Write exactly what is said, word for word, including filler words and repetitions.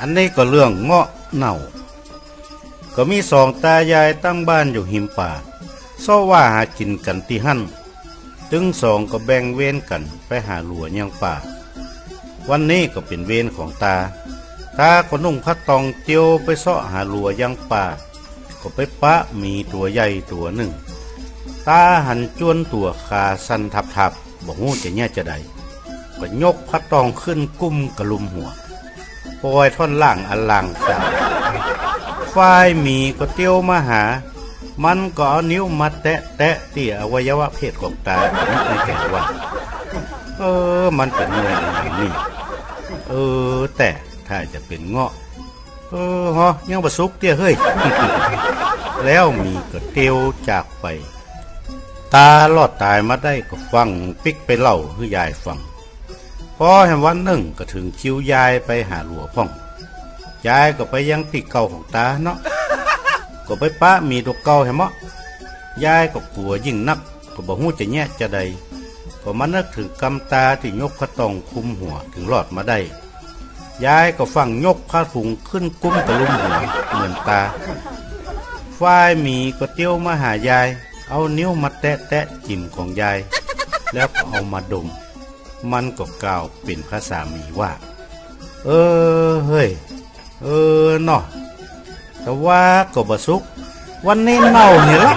อันนี้ก็เรื่องเงาะเน่า ก็มีสองตายายตั้งบ้านอยู่ฮิมป่า เซาะว่าหากิ๋นกั๋นตี้หั้น ตึงสองก็แบ่งเวรกั๋นไปหาหลัวยังป่า วันนี้ก็เป๋นเวรของตา ตาก็นุ่งผ้าตองเตียวไปเซาะหาหลัวยังป่า ก็ไปปะหมีตั๋วใหญ่ตั๋วนึ่ง ตาหันจวนตั๋วขาสั่นทับๆ บ่ฮู้จะเยียะจาใด ก็ยกผ้าตองขึ้นกุ้มกะลุมหัว ป่อยท่อนล่างอันหลังสาว ฝ่ายหมีก็เตียวมาหา มันก็เอานิ้วมาแตะๆ ตี้อวัยวะเพศของตา นึกในใจ๋ว่า เออ มันเป๋นหน่วยอะหยังนี่ เออ แต๊ ถ้าจะเป๋นเงาะ เออ ฮอ ยังบ่สุกเตื้อเฮ้ย แล้วหมีก็เตียวจากไป ตารอดต๋ายมาได้ก็ฟั่งปิ๊กไปเล่าหื้อยายฟัง ปอแหมวันนึ่งก็เถิงคิวยายไปหาหลัวพ่อง ยายก็ไปยังตี้เก่าของตาเนาะ ก็ไปปะหมีตั๋วเก่าแหมเนาะ ยายก็กั๋วยิ่งนัก ก็บ่ฮู้จะเยียะจาใด ก็มานึกเถิงกำตาตี้ยกผ้าตองคุมหัวเถิงรอดมาได้ ยายก็ฟั่งยกผ้าถุงขึ้นกุ้มกะลุมหัวเหมือนตา ฝ่ายหมีก็เตียวมาหายาย เอานิ้วมาแตะๆ จิ่มของยาย แล้วก็เอามาดม มันก็กล่าวเป๋นภาษาหมีว่า เออ เฮ้ย เออ เนาะ แต่ว่าก็บ่สุก วันนี้เน่าเหียละ